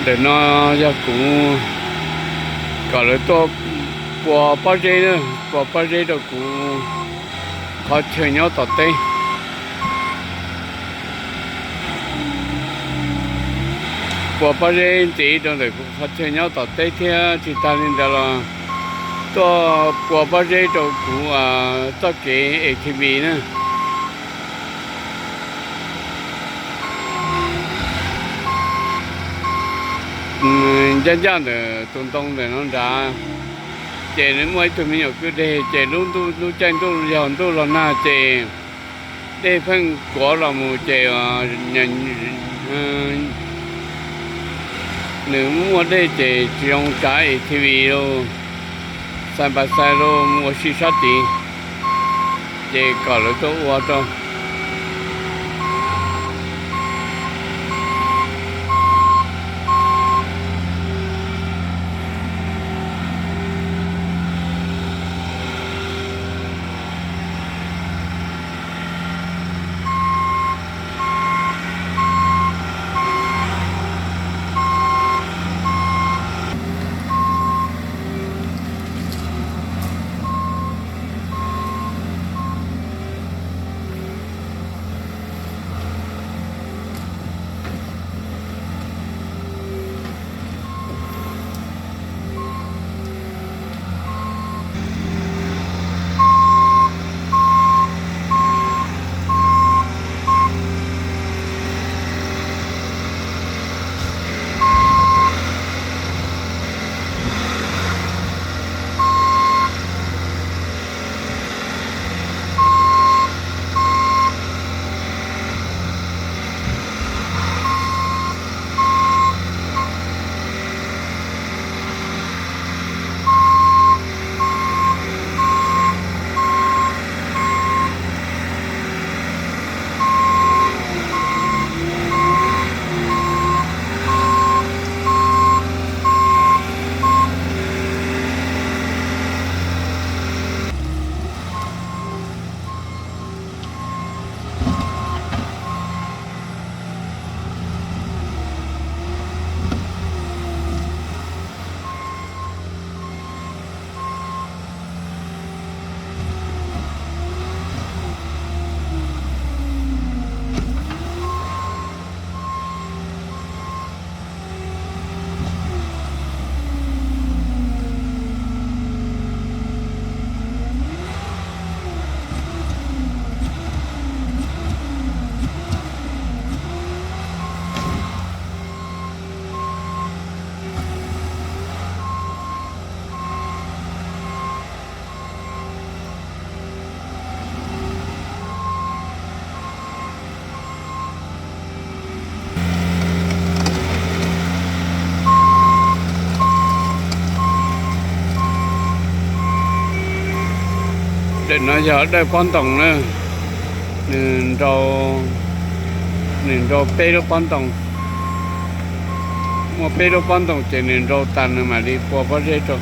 Ntawm no yog kuv kom lawv tuaj pua pob zeb, pua pob zeb rau kuv qhov chaw nyob tom teb. Pua pob zeb ntxiv rau ntawm kuv qhov chaw nyob tom teb thiab tsis tas li ntawd los tuaj pua pob zeb rau kuv txoj kev A T V na. Ncaj ncaj ntawm tus ntoo ntawm no nrad, ces nws muaj ib tug me nyuam kwj deg, ces lub ntuj, lub caij ntuj yog ntuj los nag ces dej pheej kuav los mus ces nws muaj dej ces tsis zoo tsav A T V los, xais npas xais los mus ua si sab tid, ces kom lawv tuaj ua rau. Ntawm no yog dawj pob ntoos na, nws nrau, nws nrau peb lub pob ntoos, muaj peb lub pob ntoos ces nws nrau tas nws mam li pua pob zeb rau.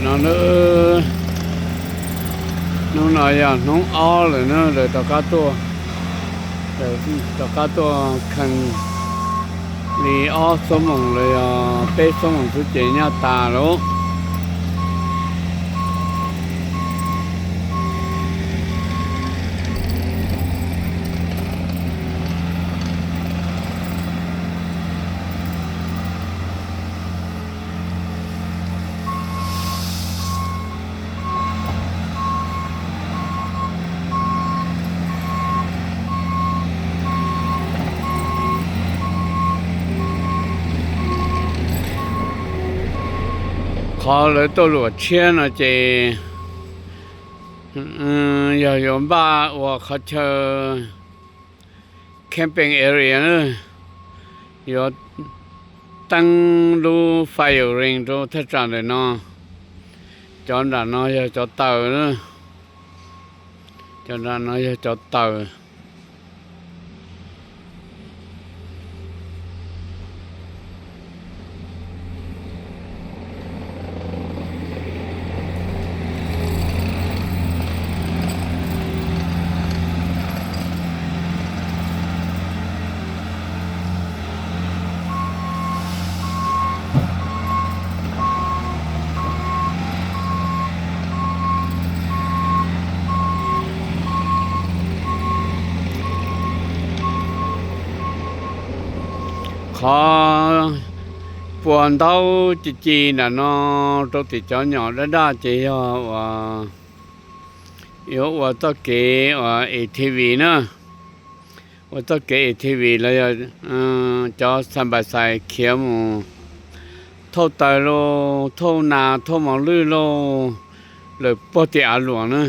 No, hnub no yog hnub ob lawm na lawv rov qab tuaj, rov qab tuaj kheej li ob xuab moos los yog peb xuab moos xwb ces nyaj tas lawm. Qhov lawv tuaj luam tshiab no ces yog yuav npaj ua qhov chaw camping area na, yuav teeb lub fire ring rau thaj tsam ntawm no. Cov nram no yog cov taws na, cov nram no yog cov taws. Qhov pua ntaub ci ci nram no rau tim cov nyom dab daj ces yog uas yuav ua txoj kev uas A T V na, ua txoj kev A T V los yog cov side by side khiav mus thauj taws lauj, thauj nas, thauj mos lwj lauj, lawm puag tim av luam na.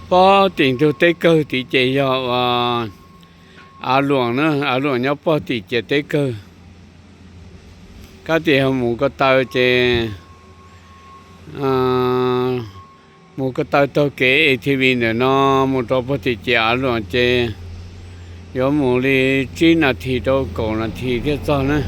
Pob tim ntug teb kawg tid ces yog uas av luam na, av luam nyob pob tim ciam teb kawg. Kab tias yog mus ko taw ces mus ko taw taug kev A T V ntawm no mus rau puag tim ciam av luam ces yuav mus li tsib nas this rau kaum nas this thiaj txog na.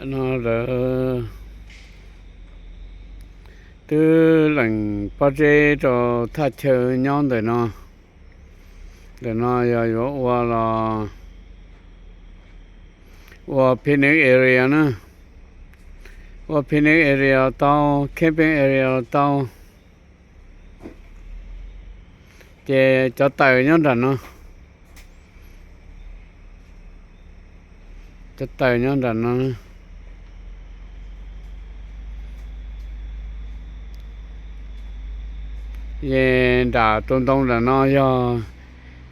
No lawv twb lees pob zeb rau thaj chaw nyob ntawm no. Ntawm no yog yuav ua los ua picnic area na, ua picnic area los tau, camping area los tau. Ces cov taws nyob nram no, cov taws nyob nram no. Ces nram tus ntoo ntawm no yog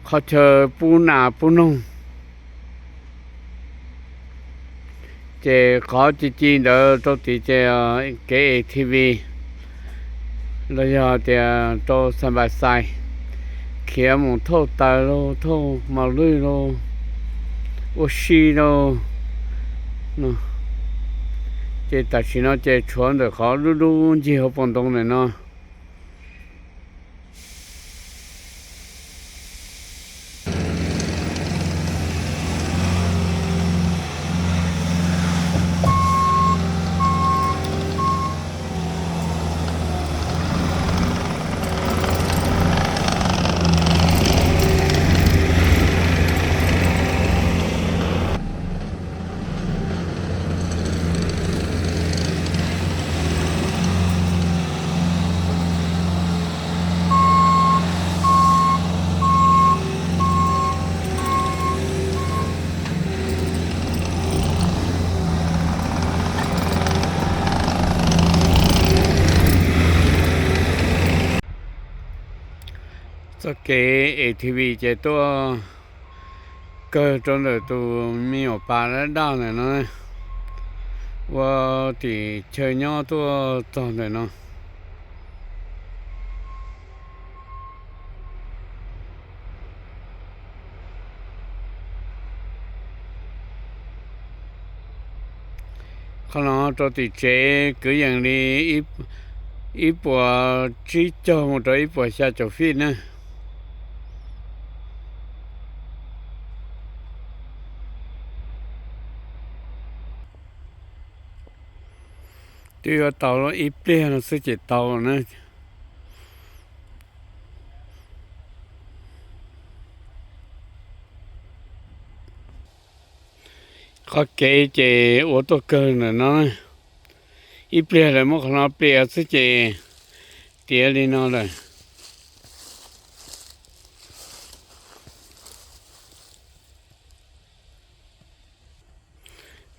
qhov chaw pub nas pub noog. Ces qhov ci ci ntawd rau tim ces kev A T V los yog tias rau side by side khiav mus thauj taws los thauj mos lwj los ua si los no. Ces tam sim no ces tshuav ntawm qhov dub dub ncig hauv paus ntoo ntawm no. Txoj kev A T V ces tuaj kawg rau ntawm tus me nyuam pas dab daj ntawm no, ua tim chaw nyob tuaj txog ntawm no. Qhov no rau tim tsev kwv yees li ib puas tsib caug mus rau ib puas xya caum feet na. Twb yuav tau ib pliag no xwb ces tau na. Qhov kev ces ua tuaj kawg ntawm no, ib pliag lawv muab qhov no plias xwb ces tiav li no lawm.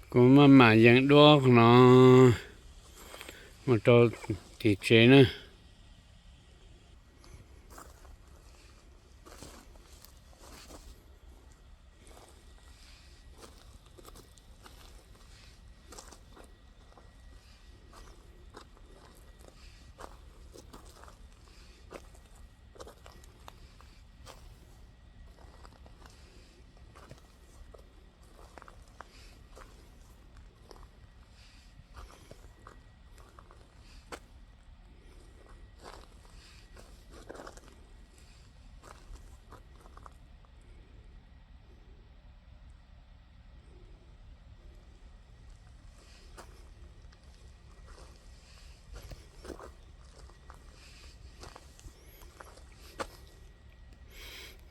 Kuv maj mam yees duab qhov no mus rau tim tsev na.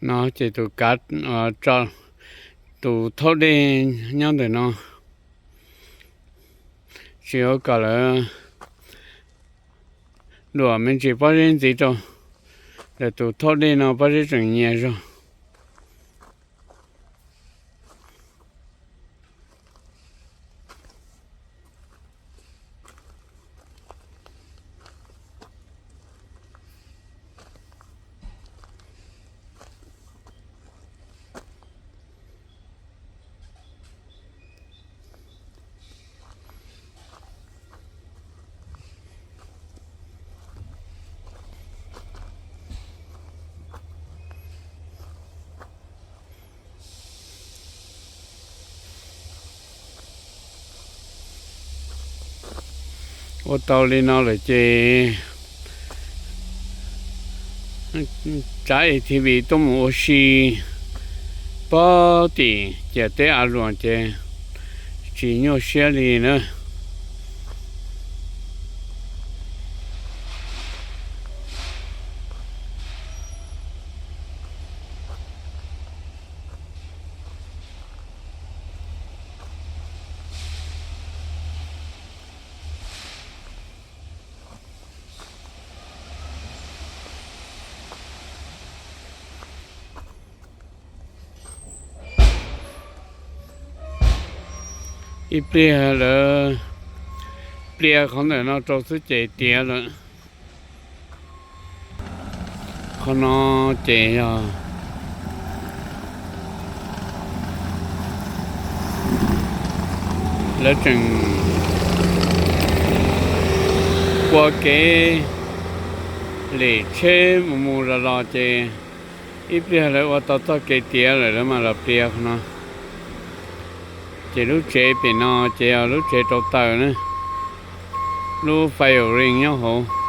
No ces tus kav, tus thauj dej nyob ntawm no, tsis yuav kom lawv luam me ntsis pob zeb ntxiv rau, lawv tus thauj dej no pob zeb tseem nyias zog. Ua tau li no lawm ces tsav A T V tuaj mus ua si pog tim ciam teb av luam ces tsis nyuaj siab li na. Ib pliag lawv plias qhov ntawm no rau xwb ces tiav lawm. Qhov no ces yog lawv tseem ua kev lem tsheb mus mus los los ces ib pliag lawv ua tau txoj kev tiav lawm lawv mam los pliav qhov no. Ces lub tsev pem no ces yog lub tsev rau taws na, lub fire ring nyob hauv.